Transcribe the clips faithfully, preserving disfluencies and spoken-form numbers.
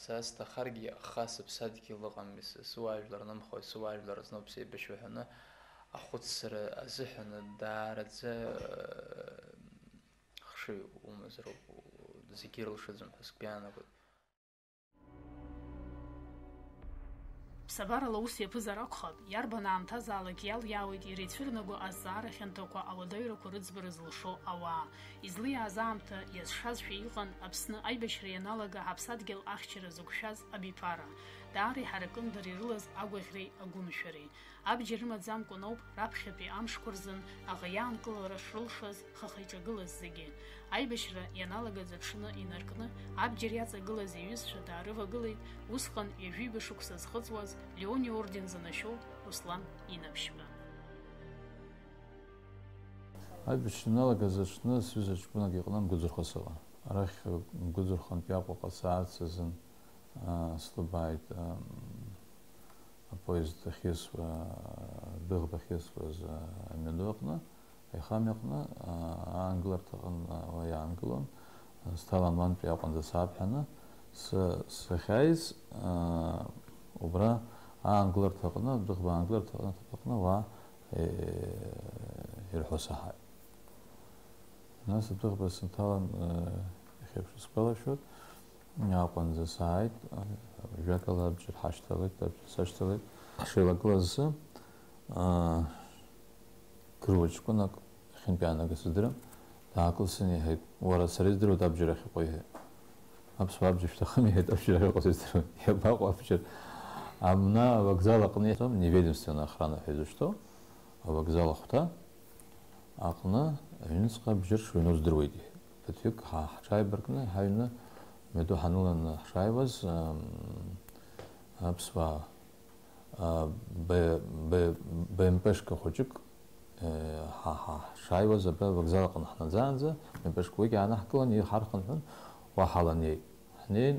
Са сҭахаргьы, аха сыԥсадгьыл ыҟами, сы-, сыуаажәлар нымхои, сыуаажәлар зноуп сеибашьуа ҳәаны ахәыцра азыҳәаны даараӡа, э, хшыҩ умазароуп, зегьы ирылшаӡом ҳәа сгәы иаанагоит. Ԥсабарала ус иаԥызар акәхап, иарбан аамҭазаалак иалиаауеит иара ицәырнаго азҵаара хьанҭақәа, ауадаҩрақәа рыӡбара зылшо ауаа. Излиааз аамҭа иазшазшәа иҟан Аԥсны аибашьра ианалага ҳаԥсадгьыл ахьчара зықәшәаз абиԥара. Даара иҳаракын дара ирылаз агәаӷьреи агәымшәареи. Абџьар рымаӡамкәан ауп раԥхьатәи амшқәа рзын аӷа иаанкылара шрылшаз хаха иҿагылаз зегьы. Аибашьра ианалагаз аҽны инаркны, абџьар иаҵагылаз иҩызцәа даарывагылеит усҟан ҩажәиба шықәса зхыҵуаз Леон иорден занашьоу Руслан Инаԥшьба. Аибашьра ианалагаз аҽны сҩыза ҷкәынак иҟны Мгәыӡырхәа сыҟан. Арахь Мгәыӡырхәантәи Аҟәаҟа саарц азын, аа, слыбааит, аа, апоезд ахьиасуа, адәыӷба ахьиасуаз, аа, амҩаду аҟны, аихамҩа аҟны, аа, аангыларҭа аҟны, аа, уа иаангылон, сҭалан уантәи Аҟәа саап ҳәаны, сы-, сахьааиз, аа, убра аангыларҭа аҟны, адәыӷба аангыларҭа аҟны, аҭыԥ аҟны уа, э, ирҳәо саҳаит. Нас адәыӷба сынҭалан, э, иахьеиԥш исгәалашәоит, Аҟәанӡа сааит, жәакала абџьар ҳашьҭалеит, абџьар сашьҭалеит. Ҳшеилагылаз асы, аа, гыруа ҷкәынак, иахьынтәи аанага сыздырам, даакылсын иҳәеит, уара, сара издыруеит абџьар ахьыҟоу, иҳәеит. Аԥсуаа абџьар шәҭахым, иҳәеит, абџьар ахьыҟоу сыздыруам. Иабаҟоу абџьар? Амна авокзал аҟны иҳәом, неведомственная охрана ҳәа изышьҭоу, авокзал ахәҭа аҟны аҩныҵҟа абџьар шыҩноу здыруеит, иҳәеит. Ԥыҭҩык ҳа-, ҳҽааибаркны, ҳаҩны мҩаду ҳаныланы ҳшааиуаз, ам, аԥсуаа, а, б-, б-, БМП-шка хәыҷык, э, ҳа-, ҳа-, ҳшааиуаз абра авокзал аҟны ҳнаӡаанӡа, БМП-шка уигьы аанаҳкылан, иҳархынҳәын, уа ҳаланеит. Ҳнеин,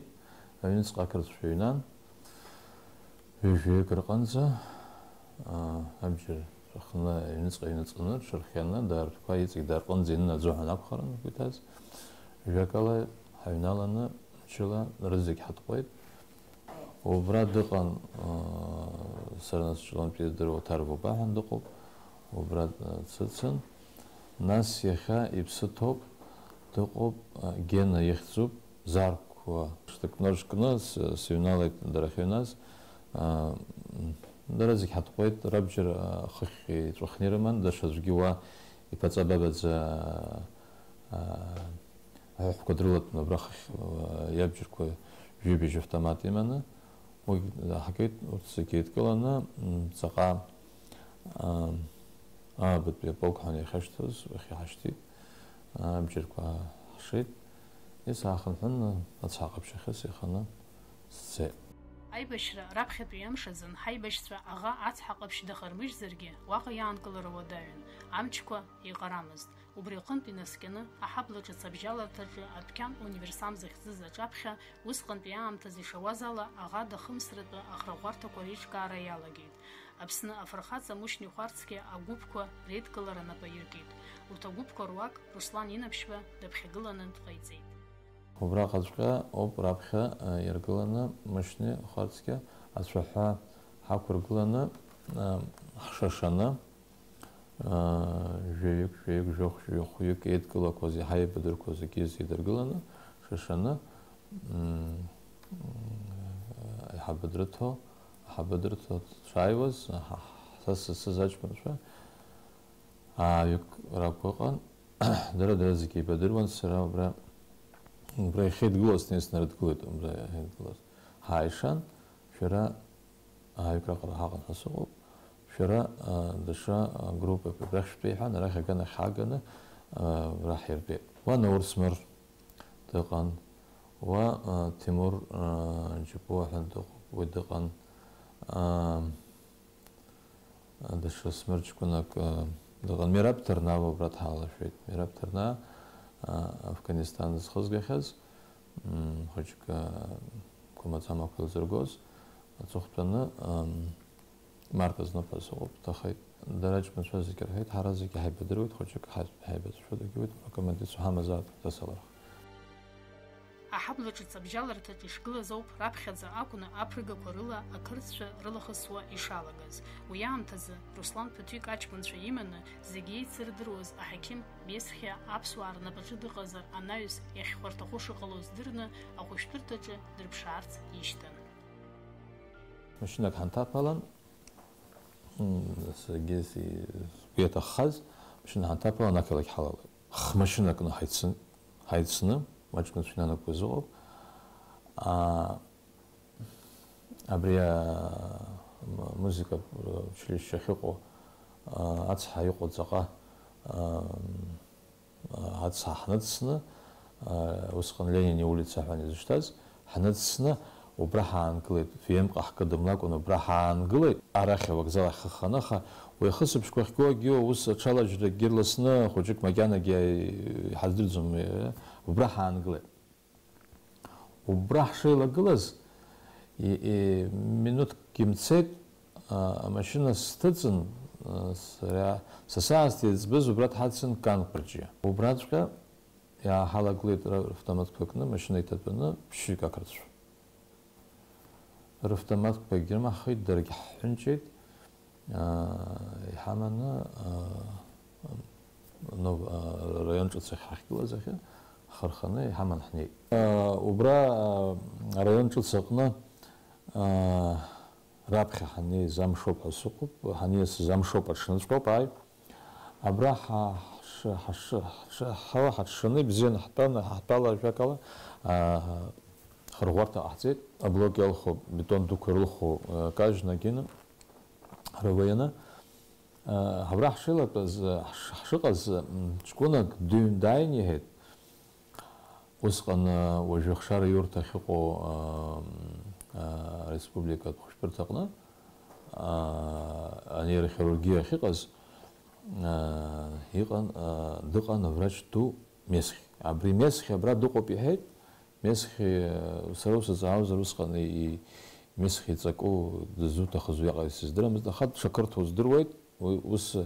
аҩныҵҟа ақырҭцәа ҩнан, ҩажәаҩык рҟынӡа, аа, абџьар рхны, аҩныҵҟа иҩныҵҟаны, рҽырхианы, дара ртәқәа иҵегь дара рҟынӡа инынаӡо ҳәа акәхарын, угәы иҭаз. Жәакала, ҳаҩналаны, мчыла рызегь ҳатҟәеит. Убра дыҟан, аа, сара нас Ҷлоутәи идыруа Ҭарба Баҳәан дыҟоуп, убра, аа, дсыцын. Нас иахьа иԥсы ҭоуп, дыҟоуп, аа, Гена ихьӡуп, Зарқәа шҭакнор шкны с-, сыҩналеит дара ахьыҩназ. Аа, дара зегь ҳатҟәеит, рабџьар, аа, хыхь иҵәахны ирыман, даҽаӡәгьы уа иԥаҵа-бабаӡа, аа, аҳәахәқәа дрылатәан, абра хыхь, аа, иабџьарқәа жәибжь автомат иманы. Уигь даҳагеит, урҭ зегьы еидкыланы, м, ҵаҟа, аа, аабатәи аполк ҳәа иахьашьҭаз, уахь иҳашьҭит. Абџьарқәа ҳшеит, исаахынҳәын, ацҳа ҟаԥшь ахьы сеиханы сцеит. Аибашьра раԥхьатәи амш азын ҳаибашьцәа аӷа ацҳа ҟаԥшь дахармыжьзаргьы, уаҟа иаанкылара уадаҩын, амчқәа еиҟарамызт. Убри аҟынтә инаскьаны, аҳабла ҿыц абжьаларҭаҿы адәқьан Универсам захьӡыз аҿаԥхьа, усҟантәи аамҭазы ишауаз ала, аӷа дахымсратәы ахраӷәарҭақәа реиҿкаара иалагеит. Аԥсны афырхаҵа Мушьни Хәарцкиа агәыԥқәа реидкылара нап аиркит. Урҭ агәыԥқәа руак Руслан Инаԥшьба даԥхьагыланы дҟаиҵеит. Убраҟаҵәҟьа ауп раԥхьа, а, иргыланы Мушьни Хәарцкиа ацәаҳәа ҳақәыргыланы, а, ҳшашаны, аа, жәаҩык, жәаҩык, жәохә, жәохәҩык еидкылақәоз, иаҳа еибадырқәоз акы еидыргыланы, шашаны, м, аиҳабы дрыҭо, аҳабы дрыҭо дшааиуаз, ҳа, ҳа, са сзы сыз аҷкәынцәа ааҩык ракәыҟан, дара, дара зегьы еибадыруан, сара убра, убра иахьеидгылоз, снеи снарыдгылеит, убра иахьеидгылоз. Ҳааишан, шәара ааҩык раҟара ҳаҟан ҳәа сыҟоуп. Шәара, а, даҽа, а, группак абрахь шәтәеи ҳәа, арахь аганахь ҳааганы, а, абра ҳиртәеит. Уа Наур Смыр дыҟан, уа, а, Ҭемур, а, Џьапуа ҳәа дыҟоуп, уи дыҟан. А, даҽа Смыр ҷкәынак, а, дыҟан. Мераб Ҭарнаа убра дҳалашәеит. Мераб Ҭарнаа, а, Афганистан зхызгахьаз, м, хәыҷык, а, қәа маӡамақәа илзыргоз, аҵыхәтәаны, ам, март азныҳәа сыҟоуп, дҭахеит. Дара аҷкәынцәа зегьы рҳәеит, ҳара зегьы ҳаибадыруеит, хәыҷык ҳа-, ҳаибацәшәо дагьуеит, акомандирцәа ҳамазаап, дасалырхит. Аҳабла ҿыц абжьаларҭаҿ ишгылаз ауп раԥхьаӡа акәны аԥрыгақәа рыла ақырҭцәа рылахысуа ишалагаз. Уи аамҭазы Руслан ԥыҭҩык аҷкәынцәа иманы, зегьы еицырдыруаз аҳақьым Месхиа аԥсуаа рнапаҿы дыҟазар анаҩс иахьхәарҭахо шыҟало здырны ахәышәтәырҭаҿы дрыԥшаарц ишьҭан. Машьынак ҳанҭаԥалан, саргьы сгәы иаҭаххаз, машьына ҳанҭаԥалан ақалақь ҳалалеит. Хмашьынакны ҳаицын, ҳаицны, маҷк шәнанагәа зыҟоуп. Абри амузыкатә училишьче ахьыҟоу ацҳа иҟоу ҵаҟа ацҳа ҳныҵсны, усҟан Ленин иулица ҳәа изышьҭаз, ҳныҵсны убра ҳаангылеит, Вием ҟаҳкыдымлакәан убра ҳаангылеит, арахь авокзал ахь ҳхы ханы, аха уи ахысыбжьқәа ахьгогьы ус аҽалаџьракгьы ирласны, хәыҷык макьанагьы иҳаздырӡом, убра ҳаангылеит. Убра ҳшеилагылаз, минуҭкгьы мцеит, амашьына сҭыҵын, сара, са саасҭа еиҵбыз убра дҳацын Кан Кәарҷиа. Убраҵәҟьа иааҳалагылеит равтоматқәа кны, машьына иҭатәаны ԥшьҩык ақырҭцәа. Равтоматқәагьы рымаҳхит, даргьы ҳҳәынҷеит. Иҳаманы араион ҿыц ахь ҳахьгылаз ахьы ҳхы рханы иҳаман ҳнеит. Убра араион ҿыц аҟны раԥхьа ҳаннеиз амшоуп ҳәа сыҟоуп, ҳаниасыз амшоуп аҽныҵәҟьоуп, ааи. Абра ҳа ҳшыҳауа ҳаҽшаны ибзианы ҳтәаны ҳтәала ажәакала хырӷәӷәарҭа ҟаҳҵеит. Аблок иалху, бетон дуқәа ирылху кажьны акины. Ҳара уеины, абра ҳшеилатәаз, ҳшыҟаз, ҷкәынак дыҩн дааин иҳәеит, усҟан уажәы ахшара иурҭа ахьыҟоу ареспубликатә хәышәтәырҭаҟны анеирохирургиа ахьыҟаз иҟан, дыҟан аврач ду Месхь. Абри Месхь абра дыҟоуп иҳәеит. Месхь, сара усзҵаауазар, усҟан Месхь иҵаку дызуҭахыз уиаҟара исыздырамызт, аха дшақырҭуа здыруеит. Уи ус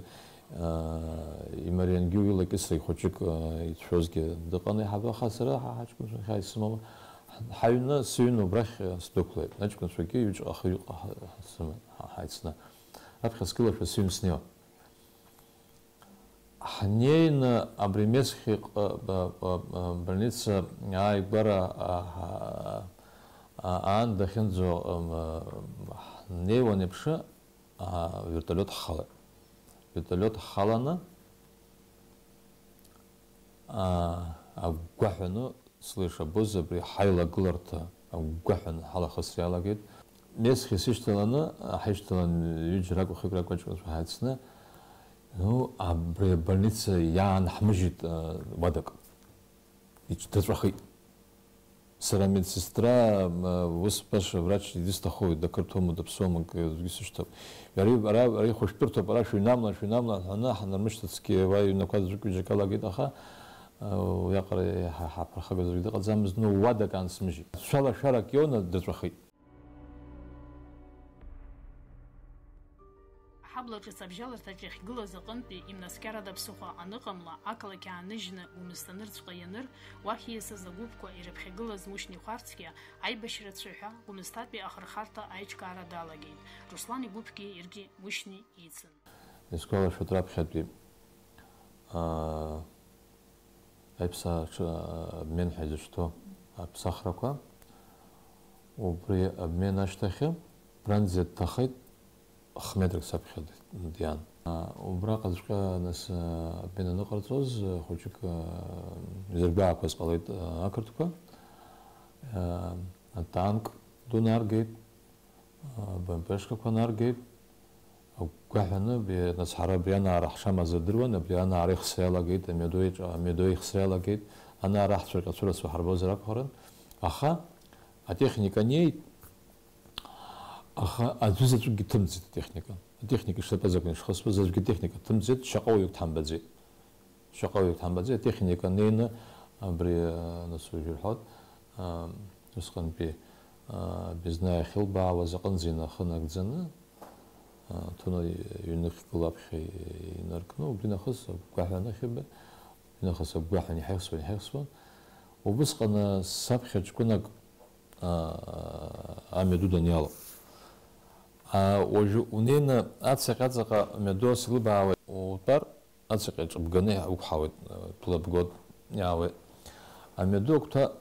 имариангьы уи лакьысрагь хәыҷык ицәшәозгьы дыҟан, аиҳабы, аха сара ҳа ҳаҷкәынцәа хьаа исымоума, ҳаҩны, сыҩны убрахь сдәықәлеит. Аҷкәынцәагьы ҩыџьа ахҩык ҳа-, ҳа-, сыман, ҳа-, ҳаицны. Раԥхьа сгылашәа сыҩны снеиуан. Ҳнеины абри Месхь иҟ-, ба-, ба-, ба-, больница ааигәара, а, а, а, аан дахьынӡо, м, ҳнеиуан еиԥш, а, вертолиот ҳхалеит. Вертолиот ҳхаланы, а, агәгәаҳәаны, Сыла ишабоз абри ҳаилагыларҭа агәгәаҳәан ҳалахысра иалагеит. Месхь исышьҭаланы, ҳаишьҭалан ҩыџьа ракәу хҩык ракәу аҷкәынцәа ҳаицны, ну, абри абольница иаанҳмыжьит, э, уадак. Иҿ-, дыҵәахит. Сара амедсестра, э, ус баша врач дызҭаху, дақырҭуама, даԥсуама, акгьы сышьҭоуп. Иара, ара, ара ихәышәтәырҭоуп, ара шәыҩнамлан, шәыҩнамлан ҳәаны ҳанырмышьҭыцгьы, уа иҩнақәа ӡәык-ҩыџьак алагеит, аха Уиаҟара иаҳа-, ҳаԥырхагаз аӡәгьы дыҟаӡамызт, ну, уадак аансмыжьит. Цәалашәарак иоуны дыҵәахит. Аҳабла ҿыц абжьаларҭаҿ иахьгылаз аҟынтәи имнаскьарада ԥсыхәа аныҟамла, ақалақь ааныжьны Гәымсҭа нырцәҟа ианыр, уахь ииасыз агәыԥқәа ирыԥхьагылаз Мушьни Хәарцкиа аибашьра цәаҳәа Гәымсҭатәи ахырхарҭа аиҿкаара далагеит. Руслан игәыԥгьы иаргьы Мушьни ицын. Исгәалашәоит раԥхьатәи, аа, аиԥсааҿы обмен ҳәа изышьҭоу аԥсахрақәа. Убри обмен ашьҭахьы бранӡа дҭахеит, хә-метрак саԥхьа диан. Убраҟаҵәҟьа, нас, обмен аныҟарҵоз, хәыҷык изыргәаақәаз ҟалеит ақырҭқәа. Атанк ду наргеит. БМП-шкақәа наргеит, агәгәаҳәаны, абри, нас, ҳара абри анаара ҳшамаз рдыруан, абри анаара ихсра иалагеит, амҩаду еиҿ-, амҩаду ихсра иалагеит, анаара ҳцәырҟьацәырасуа ҳарбозар акәхарын, аха атехника неит, аха аӡәы заҵәыкгьы ҭымҵит атехника. Атехника ишатәаз акәын ишхысуаз, аӡәгьы атехника ҭымҵит, шьаҟа уаҩык дҳамбаӡеит. Шьаҟа уаҩ дҳамбаӡеит, атехника неины абри, нас, уажәы ирҳәоит, усҟантәи Бизна иахьылбаауаз аҟынӡа инахы нагӡаны, ҭәына ҩныхьгыла аԥхьа инаркны, убри нахыс агәгәаҳәа анахьба, уи нахыс агәгәаҳәа иҳаихсуан, иҳаихсуан. Убысҟан саԥхьа ҷкәынак, аа, амҩаду даниало. Аа, уажәы унеины ацаҟьаҵаҟа амҩаду ас илыбаауа утәар, ацаҟьа ҿыбганы уқәҳауеит, аа, ҭәла бгоит, иаауеит. Амҩаду агәҭа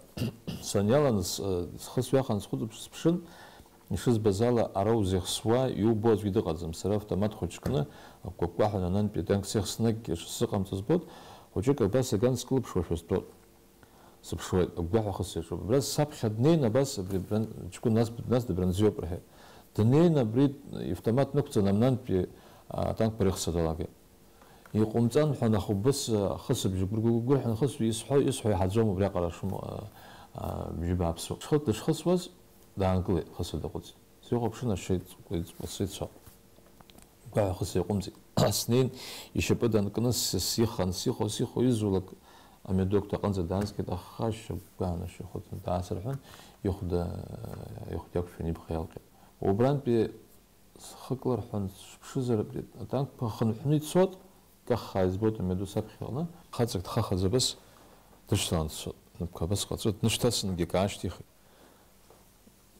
саниаланы с-, схы сҩахан схәыҵып-, сыԥшын, ишызбаз ала, ара узеихсуа, иубо аӡәгьы дыҟаӡам. Сара автомат хәыҷ кны, акәкәаҳәа анантәи атанк сеихснагь ишсыҟамҵо збот, хәыҷык абас аган скылыԥшуашәа стәот. Сыԥшуеит, агәгәаҳәа ахысра иаҿуп. Абра саԥхьа днеин, абас абри абран-, ҷкәын нас, нас дыбранзиоуп рҳәеит. Днеин абри автомат нықәҵан, амнантәи атанкқәа рыхса далагеит. Иҟумҵан ҳәа нахыббыс ахысыбжь гәыргәыргәыр ҳәа нахысуа, исҳәо, исҳәо иҳаӡом, убриаҟара шымоу, а, а, бжьы бааԥсуп. Дышхы-, дышхысуаз, даангылеит, хысыр даҟәыҵит. Сихәаԥшын, ашьа иҵкәа-, иҵкәа сицәа. Гәаҳәа хыс иаҟәымҵит. Снеин, ишьапы данкны, с-, сихан, сихо, сихо, изулак амҩаду агәҭаҟынӡа даансгеит, аха ашьапгәаан ашьа хәыцны даасырҳәын, ихәда, ихәда иақәшәан ибӷа иалҟьеит. Убрантәи схы кылырҳәан сшыԥшызар, атанкқәа хынҳәны ицот, каххаа избоит амҩаду саԥхьаҟны. Хаҵак дхахаӡа абас дышьҭалан дцот. Напқәа абас ҟаҵо, днышьҭасынгьы каашьҭихит.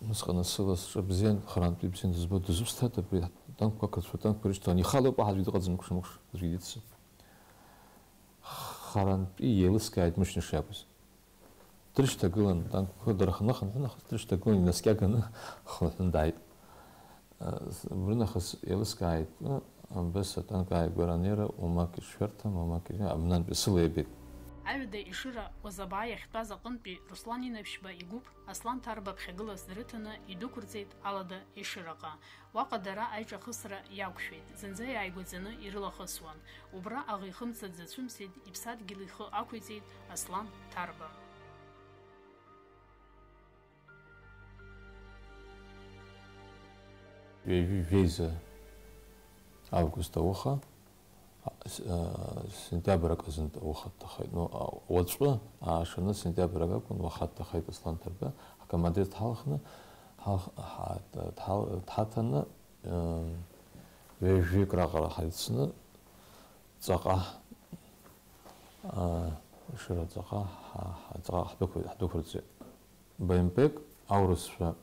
Усҟан асы ла сҿы бзиан, харантәи бзиан дызбо дызусҭада, абри атанкқәа, ақырҭцәа атанкқәа ирышьҭалан, ихала иҟоу аӡәгьы дыҟаӡам, мықәша-мықәша аӡәгьы диццом. Харантәи еилыскааит мышьна шиакәыз. Дрышьҭагылан, атанкқәа дырхныхынҳәын, аха дрышьҭагылан, инаскьаганы хынҳәны дааит. Убрынахыс еилыскааит, абас атанк ааигәара анеира, уамак ишшәарҭам, уамак ижы, абнантәи сыла иабеит. Аҩада Ешыра Уазабаа иахьтәаз аҟынтәи Руслан Инаԥшьба игәыԥ Аслан Ҭарба ԥхьагылас дрыҭаны идәықәырҵеит Алада Ешыраҟа. Уаҟа дара аиҿахысра иақәшәеит, зынӡа иааигәаӡаны ирылахысуан. Убра аӷа ихымца дзацәымцеит, иԥсадгьыл ихы ақәиҵеит Аслан Ҭарба. Ҩажәи жәеиза август ауха, а, с-, а, сентиабр акы азын ауха дҭахеит. Ну, а, уаҵәы аашаны сентиабр акы акәын, уаха дҭахеит Аслан Ҭарба. Ҳкомандир дҳалхны, ҳалх-, ҳа-, дҳал-, дҳаҭаны, ы, ҩажәик раҟара ҳаицны, ҵаҟа, а, Ешыра ҵаҟа, ҳа-, ҳа-, ҵаҟа ҳдәықәы-, ҳдәықәырҵеит. Б М П-к аурысшәа,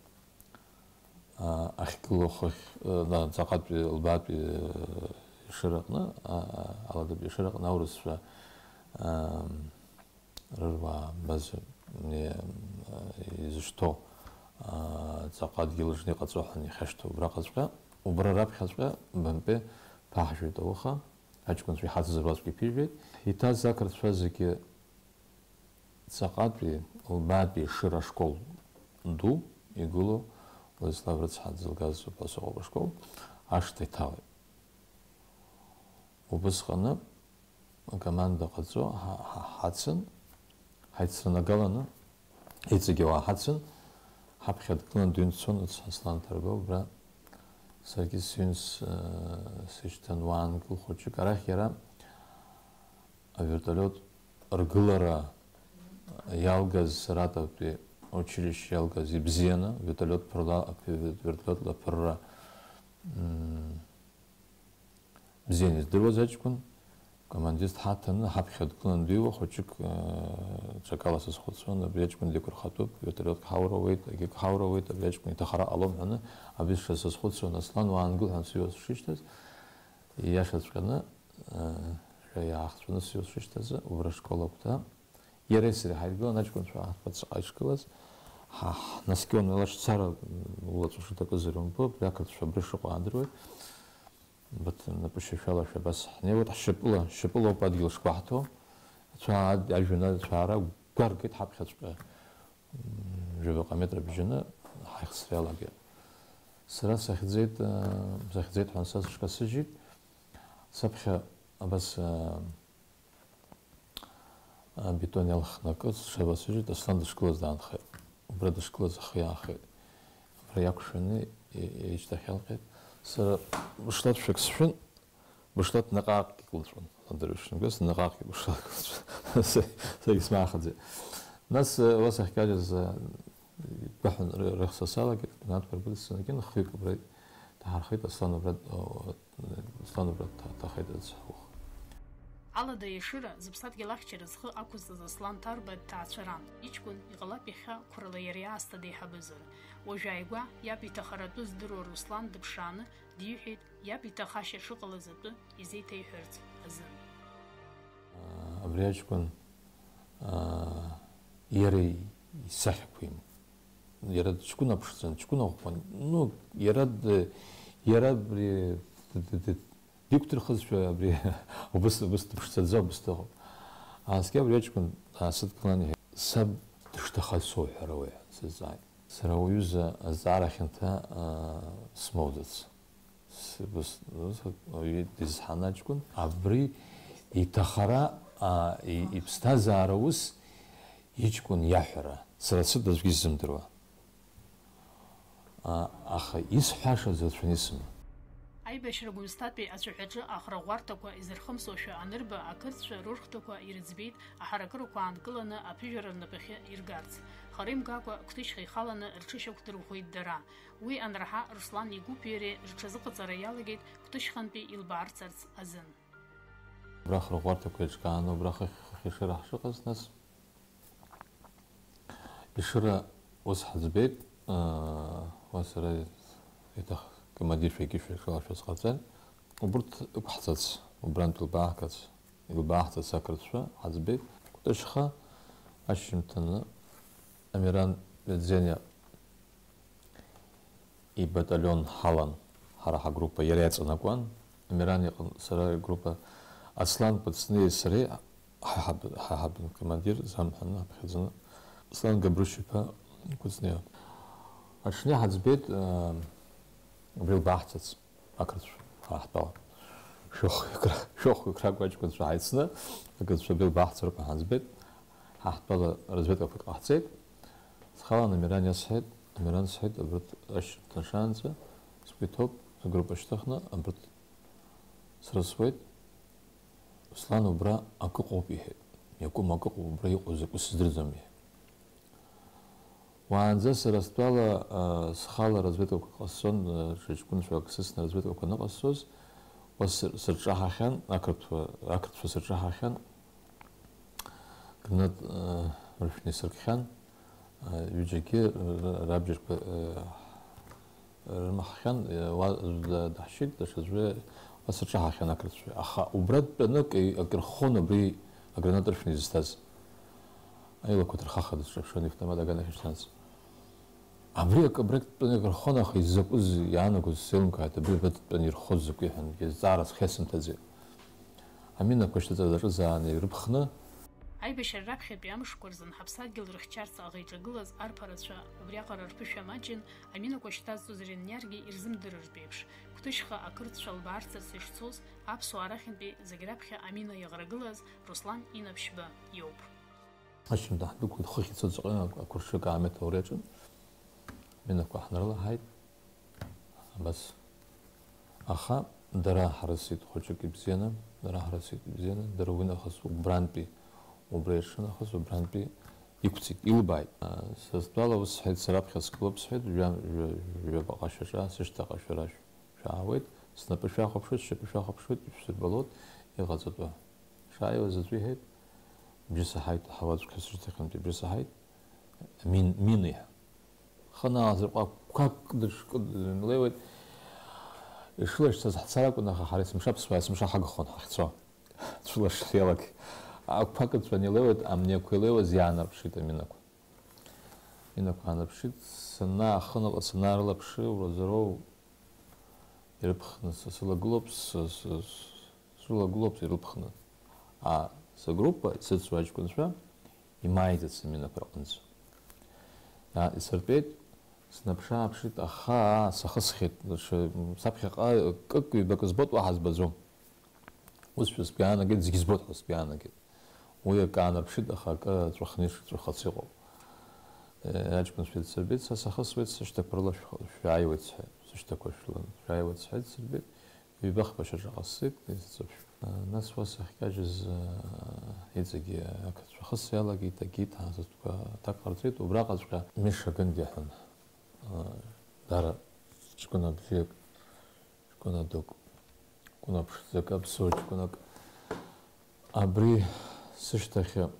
а, ахьгылоу хыхь, а, на-, ҵаҟатәи, лбаатәи, а, Ешыраҟны, а, а, Аладатәи Ешыраҟны аурысшәа, а, рыруаа базар, не, а, изышьҭоу, а, ҵаҟа адгьыл аҿы иҟаҵо ҳәа ихьашьҭоу убраҟаҵәҟьа, убра раԥхьаҵәҟьа Б М П ԥаҳжәеит ауха, аҷкәынцәа иҳацыз руаӡәк иԥижәеит. Иҭаз ақырҭцәа зегьы ҵаҟатәи, лбаатәи Ешыра ашкол ду игылоу Владислав рыцҳа дзылгаз убас ыҟоуп ашкол, ашҭа иҭалеит. Убысҟаны акоманда ҟаҵо ҳа-, ҳа-, ҳацын, ҳаицранагаланы, иҵегьы уаа ҳацын, ҳаԥхьа дгылан дыҩны дцон Аслан Ҭарба убра. Саргьы сыҩн с-, сышьҭан уаангыл хәыҷык. Арахь иара авертолиот ргылара иалгаз, Саратовтәи училище иалгаз ибзианы, вертолиот ԥырла-, вертолиотла аԥырра, м, бзианы издыруаз аҷкәын, командир дҳаҭаны, ҳаԥхьа дгылан дыҩуа, хәыҷык, э, ҽакала сазхәыцуан, абри аҷкәын деиқәырхатәуп, вертолиотк ҳаура ауеит, егьик ҳаура ауеит, абри аҷкәын иҭахара ҟалом ҳәаны, абри сшазхәыцуан, Аслан, уаангыл ҳәа сыҩуа сшышьҭаз, ииашаҵәҟьаны, э, иаахҵәаны сыҩуа сшышьҭаз, убра ашкол агәҭа, иареи сареи ҳаидгылан, аҷкәынцәа ааҳәа ҵаҟа ишгылаз, ҳа-, ҳнаскьон, алашьцара, улаҵәа шыҭакыз ирымбо, абри ақырҭцәа абри шыҟоу аадыруеит. Баҭ-, напышьашәалашәа абас ҳнеиуеит, ҳшьапыла, шьапыла ауп адгьыл шқәаҳҭо. Ацәаа-, ажәҩан ацәаара гәаргеит ҳаԥхьаҵәҟьа, м, жәабаҟа метра бжьаны ҳаихсра иалагеит. Сара сахьӡеит, э, сахьӡеит ҳәа са сыҽкасыжьит. Саԥхьа абас, э, Абетон иалхны акы сшабасыжьит, Аслан дышгылаз даанхеит. Убра дышгылаз ахы иаахеит. Убра иақәшәаны и-, ишьҭахь иалҟьеит. Сара бышлаҭ шәак сшәын, бышлаҭ наҟ-ааҟгьы кылҵәон. Адырҩаҽны гәыс наҟ-ааҟгьы бышлаҭ кылҵәон. Са-, саргьы смаахаӡеит. Нас, э, уа сахькажьыз, э, гәаҳәан ры-, рыхса салагеит, Гәынаҭ Баргәыҭ сынагьы хҩык убра дҳархеит, Аслан убра, о, Аслан убра дҭа-, дҭахеит, ацҳаух. Алада Ешыра зыԥсадгьыл ахьчара зхы ақәызҵаз Аслан Ҭарба дҭаацәаран. Иҷкәын, иҟалап иахьа қәрала иара аасҭа деиҳабызар. Уажә ааигәа иаб иҭахаратәы здыруа Руслан дыԥшааны диҳәеит, иаб иҭахашьа шыҟалаз атәы изеиҭеиҳәарц азын. Абри аҷкәын, аа, иара исахьақәа имоуп. Иара ҷкәына ԥшӡан, ҷкәына ӷәӷәан. Ну, иара д-, иара абри д-, д-, д-, диқәдырхызшәа абри убыс, убыс дыԥшӡаӡа, убыс дыҟоуп. Ааскьа абри аҷкәын аасыдгылан иҳәеит, саб дышҭахаз соуҳәара уи ҳәа сазҵааит. Сара уҩыза азҵаара хьанҭа, аа, смоуӡац. Сыбыс-, ауаҩы дызҳан аҷкәын, абри иҭахара, а, и-, иԥсҭазаара ус иҷкәын иаҳәара, сара сыда аӡәгьы исзымдыруа. А, аха исҳәашаз рацәаны исыман. Аибашьра Гәымсҭатәи ацәаҳәаҿы ахраӷәӷәарҭақәа изырхымсошәа анырба, ақырҭцәа рурхәҭақәа ирыӡбеит аҳаракырақәа аанкыланы аԥыжәара рнапахьы иргарц. Хара имгакәа Қәҭышьха ихаланы рҽышьақәдырӷәӷәеит дара. Уи анраҳа, Руслан игәыԥ иареи рҽазыҟаҵара иалагеит Қәҭышьхантәи илбаарцарц азын. Убра ахырӷәӷәарҭақәа еиҿкааны, убра хыхь-, хыхь Ешыра ҳшыҟаз, нас Ешыра ус ҳаӡбеит, аа, уа сара еиҭах командиршәа егьышәа ишалашәаз ҟарҵан, убырҭ ықәҳҵац, убрантә илбааҳгац, илбааҳҵац ақырҭцәа ҳаӡбеит. Кәтышьха ашьжьымҭаны Амиран Бедзениа ибаталион ҳалан, ҳара ҳагруппа иара иаҵанакуан, Амиран иҟан, сара игруппа, Аслан Кәыҵниеи сареи ҳаҳаб-, ҳаҳабын, командир замҳәаны ҳаԥхьаӡаны, Аслан Габрушь-иԥа Кәыҵниа. Аҽны иҳаӡбеит, аа, убри илбааҳҵац ақырҭцәа, ҳара ҳтәала. Шәохәҩык ра-, шәохәҩык ракәу аҷкәынцәа ҳаицны, ақырҭцәа абри илбааҳҵароуп ҳәа ҳаӡбеит. Ҳа ҳтәала разведкақәак ҟаҳҵеит. Схала Амиран иасҳәеит, Амиран сҳәеит, абарҭ ашьжьымҭан шаанӡа сгәы иҭоуп, згруппа шьҭыхны, абарҭ срысуеит. Руслан убра акы ыҟоуп, иҳәеит. Иакәым акы ыҟоуп, убра иҟоу закәу сыздырӡом, иҳәеит. Уаанӡа сара стәала, а, схала разведкақәа ҟасҵон, а, ҽа ҷкәынцәак сысны разведкақәа аныҟасҵоз, уа сыр-, сырҿаҳахьан, ақырҭуа, ақырҭцәа сырҿаҳахьан, гранат, а, рышәны исыркхьан, а, ҩыџьагьы р-, р-, рабџьарқәа, а, рымаҳхьан, а, уа аӡә да-, даҳшьит, даҽаӡәы уа сырҿаҳахьан ақырҭцәа. Аха убра дтәаны акы, акы рххон абри агранат рышәны изызҭаз. Аилақәа ҭырхаха дызҿаԥшуан, иавтомат аганахь ишьҭанҵ. Абри акы абрагь дтәаны ирхон, аха изакәыз иаанагоз сеилымкааит, абри абра дтәаны ирхоз закәи ҳәа, зҵаара схьасымҭаӡеит. Аминақәа шьҭаҵара даҿызааны ирыԥхны. Аибашьра раԥхьатәи амшқәа рзын ҳаԥсадгьыл рыхьчарц аӷа иҿагылаз арԥарацәа убриаҟара рԥышәа маҷын, аминақәа шьҭазҵоз рыниаргьы ирзымдырыртә еиԥш, Кәтышьха ақырҭцәа лбаарцарц ишцоз, аԥсуаа рахьынтәи зегь раԥхьа амина иаӷрагылаз Руслан Инаԥшьба иоуп. Ашьыжьымҭан ҳдәықәлеит, хыхь ицоз ҵаҟа ақәыршҩы акаамеҭ ауриаҿын. Минақәа ҳнарылаҳаит. Абас. Аха дара ҳрысит хәыҷык ибзианы, дара ҳрысит ибзианы, дара уи нахыс убрантәи, убра иаҿын нахыс убрантәи иқәҵит, илбааит. Сара стәала ус сҳәеит, сара аԥхьа сгылоуп, сҳәеит, жәа-, жәа-, жәабаҟа шьаҿа, сышьҭахьҟа шәара шә-, шәаауеит, снапы шәахәаԥшуеит, сшьапы шәахәаԥшуеит, ишәсырбалоит, иҟаҵатәы. Шааиуаз аӡәы иҳәеит, бжьы саҳаит, ҳауаӡәк сышьҭахьынтәи бжьы саҳаит, мин, мина иҳәа. Хынаазырҟа қәак дышкыдлеиуеит, ишылашьцаз ҳцар акәын, аха ҳара есымша аԥсуаа есымша ҳагхон ҳахьцо, цәылашшәа иалак. Ақәа кыдҵәан илеиуеит, амни ақәа илеиуаз иаанарԥшит аминақәа. Аминақәа аанарԥшит, санаа-, ахы-, санаарылаԥшы, уразоуроу ирыԥхны са сылагылоуп, с-, с-, с-, сылагылоуп ирыԥхны. А сгруппа исыцу аҷкәынцәа имааиӡац аминақәа рҟынӡа. Иа-, исыртәеит, снаԥшы-ааԥшит, аха, аа, сахысхьеит, даҽа, саԥхьаҟа кык-ҩбак збоит, уаҳа збаӡом. Усшәа сгәы иаанагеит, зегь збоит ҳәа сгәы иаанагеит. Уи акы аанарԥшит, аха акы ҵәахны ишҵәахыц иҟоуп. Э, аҷкәынцәа дсырбеит, са сахысуеит, сышьҭақәа рыла шәх-, шәааиуеит сҳәеит. Сышьҭақәа шәла-, шәааиуеит сҳәеит, дсырбеит. Ҩба-хԥа шьаҿа ҟасҵеит, исыццышә. Нас уа сахькажьыз, э, иҵегьы ақырҭцәа хыс иалагеит, агеит, ҳазатәқәа аҭак ҟарҵеит, убраҟаҵәҟьа Миша Гындиа ҳәа, э, дара ҷкәына бзиак, ҷкәына дук, ҷкәына ԥшӡак, аԥсуа ҷкәынак. Абри сышьҭахьы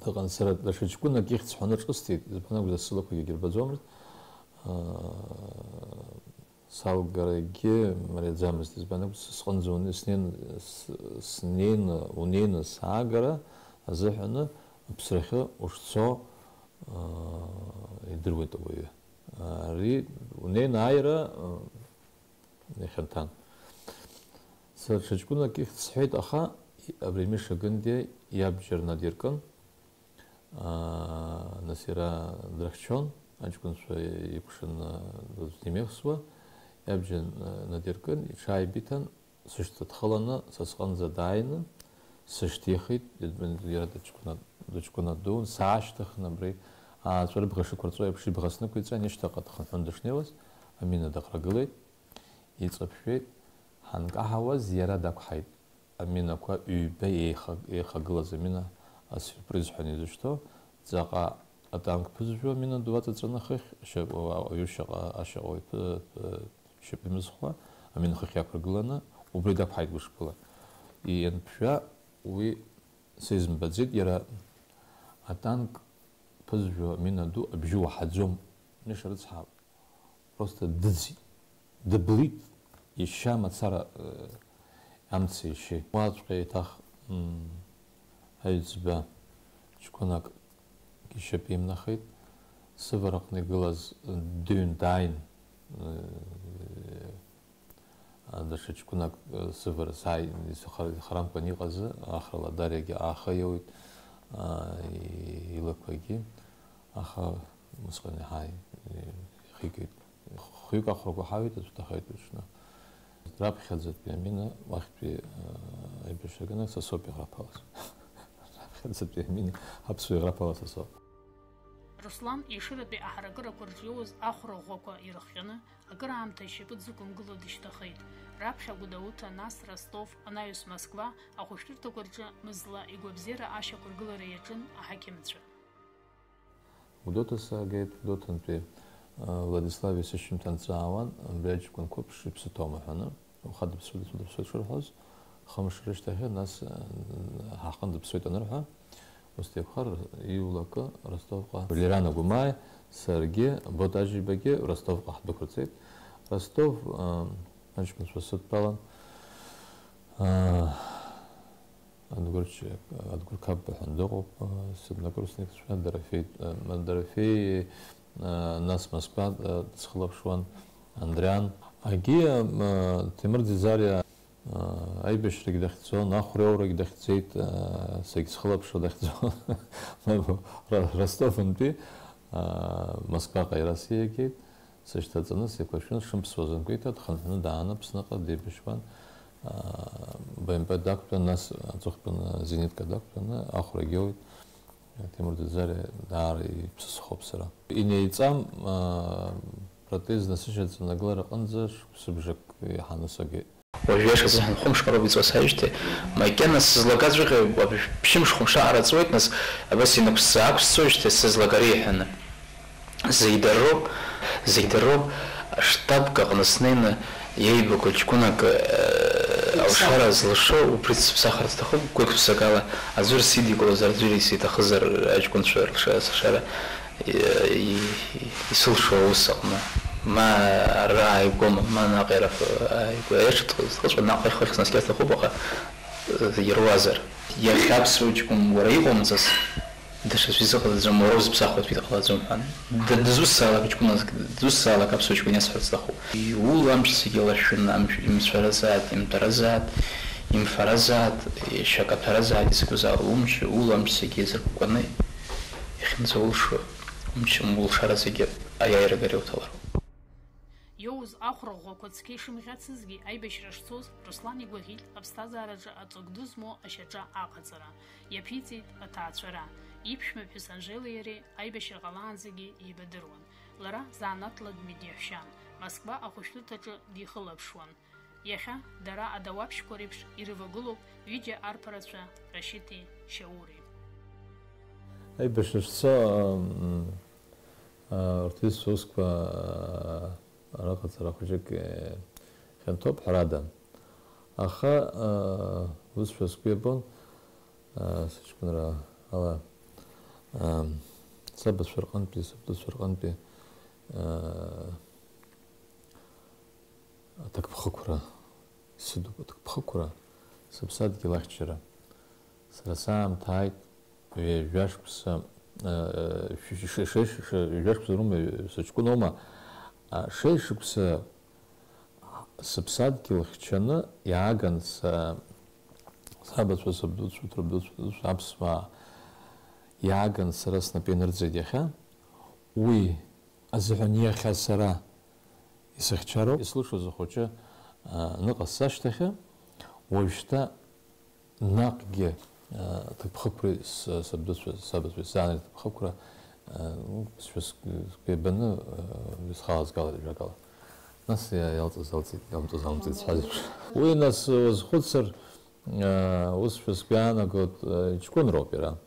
дыҟан, сара даҽа ҷкәынак ихьӡ ҳәаны ҿысҭит, избан акәзар, сылақәагьы ирбаӡомызт. Аа, салгарагьы мариаӡамызт, избан акәзар, сҟынӡа уны-, снеин-, с-, снеины, унеины саагара азыҳәаны аԥсрахьы ушцо, аа, идыруеит ауаҩы. Ари унеины ааира, аа, ихьанҭан. Сара ҽа ҷкәынак ихьӡ сҳәеит, аха абри Миша Гындиа иабџьар надиркын, аа, нас иара дрыхьчон, аҷкәынцәа икәшаны дызнеимехсуа, иабџьар надиркын, иҽааибиҭан, сышьҭа дхыланы, са сҟынӡа дааины, сышьҭихит, иара дыҷкәына, дыҷкәына дун, саашьҭыхны абри, ааҵәа рыбӷа шықәырҵо еиԥш ибӷа снықәиҵан, ишьҭахьҟа дхынҳәын дышнеиуаз, амина даҟарагылеит. Иҵаԥжәеит, ҳанкаҳауаз иара дақәҳаит. Аминақәа ҩба еиха-, еихагылаз амина асиурприз ҳәа изышьҭоу, ҵаҟа атанк ԥызжәо амина ду аҵаҵаны хыхь, ашьаҟа-, ауаҩы шьаҟа, ашьаҟа уаҩ ԥы-, ԥы-, шьапы имызхуа, амина хыхь иақәыргыланы, убри дақәҳаит гәышԥыла. Ианԥжәа, уи сизымбаӡеит, иара атанк ԥызжәо амина ду абжьы уаҳаӡом. Миша рыцҳа, просто дыӡит, дыблит, ишьа мацара, э, амца ишьеит. Уаҵәҟьа еиҭах, м, аҩӡба ҷкәынак ишьапы имнахит, сывараҟны игылаз, э, дыҩн дааин, э, даҽа ҷкәынак, э, сывара сааи-, исыхар-, ихарамкәан иҟазы, ахрала Дариагьы ааха иоуит, а, и-, илақәагьы, аха усҟан иаҳа ихигеит. Хҩык ахәрақәа ҳаҩит, аӡә дахеит уҽны. Раԥхьаӡатәи амина уахьтәи, а, аибашьраганахь са соуп иӷраԥалаз. Раԥхьаӡатәи амина аԥсуа иӷраԥалаз са соуп. Руслан Ешыратәи аҳаракырақәа рҿы иоуз ахәра ӷәӷәақәа ирыхҟьаны, акыраамҭа ишьапы дзықәымгыло дышьҭахеит. Раԥхьа Гәдоуҭа, нас Ростов, анаҩс Москва ахәышәтәырҭақәа рҿы мызла игәабзиара ашьақәыргылара иаҿын аҳақьымцәа. Гәдоуҭа саагеит, Гәдоуҭантәи, э, Владислав исышьҭамҭа нҵәаауан, абри аҷкәын қәыԥш иԥсы ҭоума ҳәаны, уаха дыԥсуеит, дыԥсуеит, дыԥсуеит шырҳәоз, хымш рышьҭахьы, нас, э, ҳаҟны дыԥсуеит анырҳәа, ус деиқәхар, иулакы Ростовҟа Лерана Гәымааи саргьы, Боҭ Ажьибагьы Ростовҟа ҳдәықәырҵеит. Ростов, э, аҷкәынцәа сыдтәалан, э, Адгәырч-, Адгәыр Қапба ҳәа дыҟоуп, э, сыднакурсникцәа, Дорофеи, э, Дорофеи, э, нас Москва, э, дсхылаԥшуан, Андриан. Агьи, э, Ҭемыр Ӡиӡариа, э, аибашьрагь дахьӡон, ахәреиурагь дахьӡеит, э, сагьсхылаԥшуа дахьӡон. Ро-, Ростовынтәи, э, Москваҟа иара сиагеит. Сышьҭаҵаны сеиқәыршәын, шымԥсуаз анкәиҭа, дхынҳәны дааны Аԥсныҟа деибашьуан. Аа, Б М П дақәтәан, нас аҵыхәтәаны зенитка дақәтәаны ахәрагьы ауит. Ҭемыр Ӡиӡариа даара иԥсысхоуп сара. Инеиҵам, аа, протез насышьҭаҵаны агылара аҟынӡа шықәсыбжак иаҳаны сагеит. Уажә иашазы ҳанхәымшкароуп иҵуа саижьҭеи, макьана сызлагаҵәҟьа ԥшьымш-хәымш аҟара ҵуеит, нас абас инықәсса-аақәсцоижьҭеи сызлагари ҳәаны. Зегь дырроуп, зегь дырроуп, штабк аҟны снеины иеибаку ҷкәынак, э, алшара зылшо, убри дсыԥсахыр сҭахуп, гәык-ԥсыкала, аӡәыр сидикылозар, аӡәыр исиҭахызар, аҷкәынцәа рылшара, сылшара, и-, и-, исылшо аус аҟны. Ма ара ааигәоума, ма наҟ иара ааигәа. Аиаша дҟаҵәҟьа наҟ ихыхь снаскьар сҭахуп, аха, э, ируазар. Иахьа аԥсуа ҷкәын уара иҟоумҵаз, даҽаӡәы изыҟаҵаӡом, уара узыԥсахуеит, уи дҟалаӡом ҳәа. Д-, дызусҭзаалак ҷкәыназк, дызусҭзаалак аԥсуа ҷкәын иасҳәарц сҭахуп. Иула амч зегьы лашәын, амч имцәаразаат, имтәаразаат, имфаразаат, ишьакаҭәаразаат, изакәызаалак умч, ула амч зегьы еизыркәкәаны иахьынӡаулшо, умч, улшара зегьы аиааира агара иуҭалароуп. Иоуз ахәра ӷәӷәақәа цқьа ишымӷьацызгьы, аибашьра шцоз, Руслан игәаӷьит аԥсҭазаараҿы аҵак ду змоу ашьаҿа аҟаҵара. Иаԥиҵеит аҭаацәара. Иԥшәмаԥҳәыс Анжелеи иареи аибашьра ҟалаанӡагьы еибадыруан. Лара заанаҵла дмедиаҳәшьан, Москва ахәышәтәырҭаҿы дихылаԥшуан. Иахьа дара адауаԥшьқәа реиԥш ирывагылоуп ҩыџьа арԥарацәа Рашьыҭи Шьаури. Аибашьра шцо, м, а, урҭ русқәа, а, рыҟаҵара хәыҷык, э, хьанҭоуп, ҳәарада. Аха, а, Усшәа сгәы иабон, аа, сыҷкәынра ала, аа, сабацәа рҟынтәи, сабдуцәа рҟынтәи, аа, аҭакԥхықәра, исыдуп аҭакԥхықәра, сыԥсадгьыл ахьчара. Сара саамҭа ааит, ҩажәа шықәса, аа, шәи-, ши-, ши-, ши-, ҩажәа шықәса рума, сыҷкәыноума, аа, шеишықәса Сыԥсадгьыл хьчаны иааган са, сабацәа, сабдуцәа, ҭырбдуцәа, аԥсуаа иааган сара снапы инырҵеит иахьа. Уи азыҳәан иахьа сара исыхьчароуп, исылшоз ахәыҷы, а, аныҟасҵа ашьҭахьы, уажәшьҭа Наҟгьы, а, ҭакԥхықәра с-, сабдуцәа, сабацәа, сзаанагеит ҭакԥхықәра, а, ну, сшәы ск-, сгәы иабаны, а, исхалазгалеит ажәакала. Нас иа-, иалҵыз алҵит, иалымҵыз алымҵит сҳәаз еиԥш. Уи нас уазхәыцыр, а, усшәа сгәы иаанагоит, а, иҷкәынроуп иара.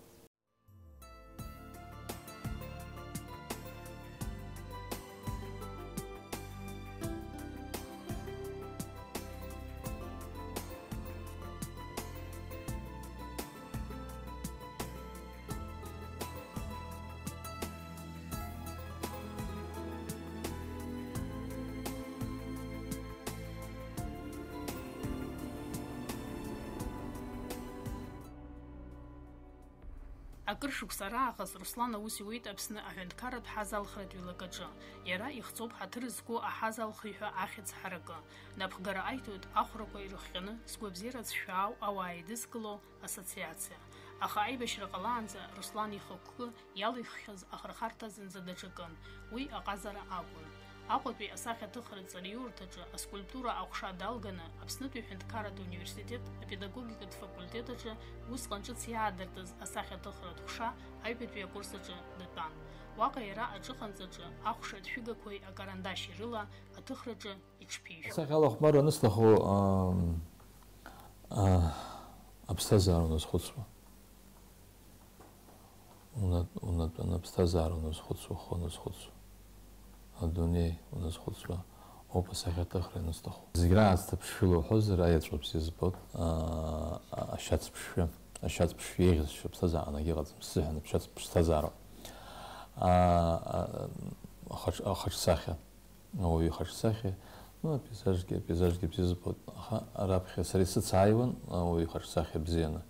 Акыр шықәса раахыс Руслан аус иуеит Аԥсны аҳәынҭқарратә ҳазалхратә ҩлакаҿы. Иара ихҵоуп ҳаҭыр зқәу аҳазалхҩы ҳәа ахьӡ ҳаракы. Напхгара аиҭоит ахәрақәа ирыхҟьаны згәабзиара ҵшәаау ауаа еидызкыло ассоциациа. Аха аибашьра ҟалаанӡа Руслан ихықәкы иалиххьаз ахырхарҭа зынӡа даҽакын, уи аҟазара акәын. Аҟәатәи асахьаҭыхратә ҵараиурҭаҿы аскульптура аҟәша далганы, Аԥснытәи аҳәынҭқарратә университет апедагогикатә факультет аҿы усҟан ҿыц иаадыртыз асахьаҭыхратә ҟәша аҩбатәи акурс аҿы датәан. Уаҟа иара аҿыханҵаҿы ахәшатә шәыгақәеи акарандашьи рыла аҭыхраҿы иҽԥишәон. Асахьа алахәмарра анысҭаху, ам, а, аԥсҭазаара уназхәыцуа. Уна-, унатәаны аԥсҭазаара уназхәыцуа, ухы уназхәыцуа, адунеи уназхәыцуа ауп асахьаҭыхра ианысҭаху. Зегь раасҭа ԥшшәыла уҳәозар, аеҵәа бзиа збоит, аа, ашьац ԥшшәы, ашьац ԥшшәы еиӷьызшьо аԥсҭазаара анагьыҟаӡам, сзыҳәан ашьац ԥсҭазаароуп. Аа, а, ахаҿ-, ахаҿсахьа, ауаҩы ихаҿсахьа, ну, апейзажгьы, апейзажгьы бзиа збоит, аха раԥхьа сара исыцааиуан ауаҩы ихаҿсахьа бзианы.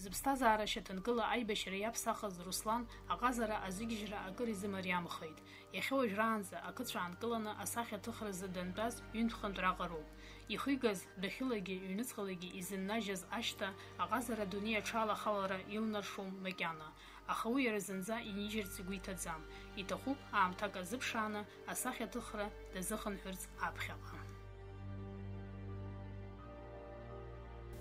Зыԥсҭазаара шьаҭанкыла аибашьра иаԥсахыз Руслан аҟазара азыгьежьра акыр изымариамхеит. Иахьа уажәраанӡа ақыҭцәа аанкыланы асахьаҭыхразы дантәаз ҩынтә-хынтә раҟароуп. Ихигаз дәахьылагьы ҩныҵҟалагьы изыннажьыз ашьҭа аҟазара адунеи аҽалахалара илнаршом макьана. Аха уи иара зынӡа инижьырц игәы иҭаӡам. Иҭахуп аамҭак азыԥшааны асахьаҭыхра дазыхынҳәырц аԥхьаҟа.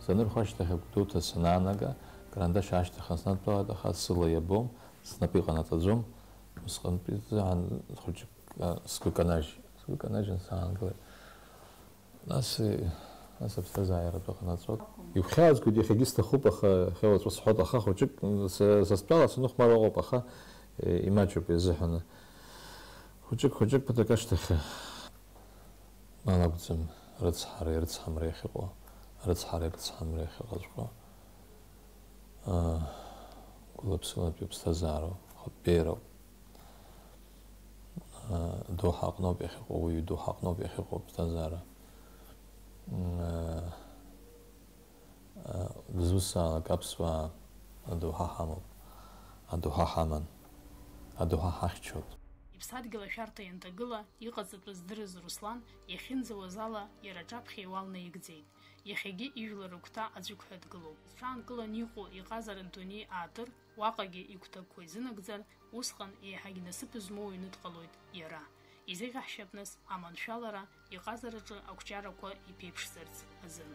Санырхәа ашьҭахь агәдоуҭа санаанага, карандаш аашьҭыхны снадтәалеит, аха сыла иабом, снапы иҟанаҵаӡом. Усҟантәи сзыҳәан хәыҷык, а, сгәы канажь, сгәы канажьын саангылеит. Нас, э, нас аԥсҭазааратә ҟанаҵоит. Игәхьаазгоит, иахьагьы сҭахуп, аха иахьа уаҵәы сҳәоит, аха хәыҷык, са, са стәала саныхәмар ыҟоуп, аха, э, имаҷуп изыҳәаны. Хәыҷык, хәыҷык ԥыҭрак ашьҭахь, мал акәӡам, рыцҳара, ирыцҳамра иахьыҟоу, арыцҳара, ирыцҳамра иахьыҟаҵәҟьоу, аа, гәыла-ԥсылатәи аԥсҭазаароуп, ахатә беиароуп. Доуҳа аҟноуп иахьыҟоу, уаҩы идоуҳа аҟноуп иахьыҟоу аԥсҭазаара. Мм, дызусҭазаалак аԥсуаа адоуҳа ҳамоуп, адоуҳа ҳаман, адоуҳа ҳахьчоит. Иԥсадгьыл ашәарҭа ианҭагыла, иҟаҵатәыз здырыз Руслан, иахьынӡауаз ала, иара аҿаԥхьа иуал наигӡеит. Иахьагьы ижәлар рыгәҭа аӡә ықәҳа дгылоуп. Зҽаанкыланы иҟоу иҟазаратә дунеи аатыр, уаҟагьы игәҭакқәа изынагӡар, усҟан еиҳагь насыԥ змоу аҩны дҟалоит иара. Изеиӷьаҳшьап, нас, аманшәалара, иҟазараҿы ақәҿиарақәа иԥеиԥшзарц азын.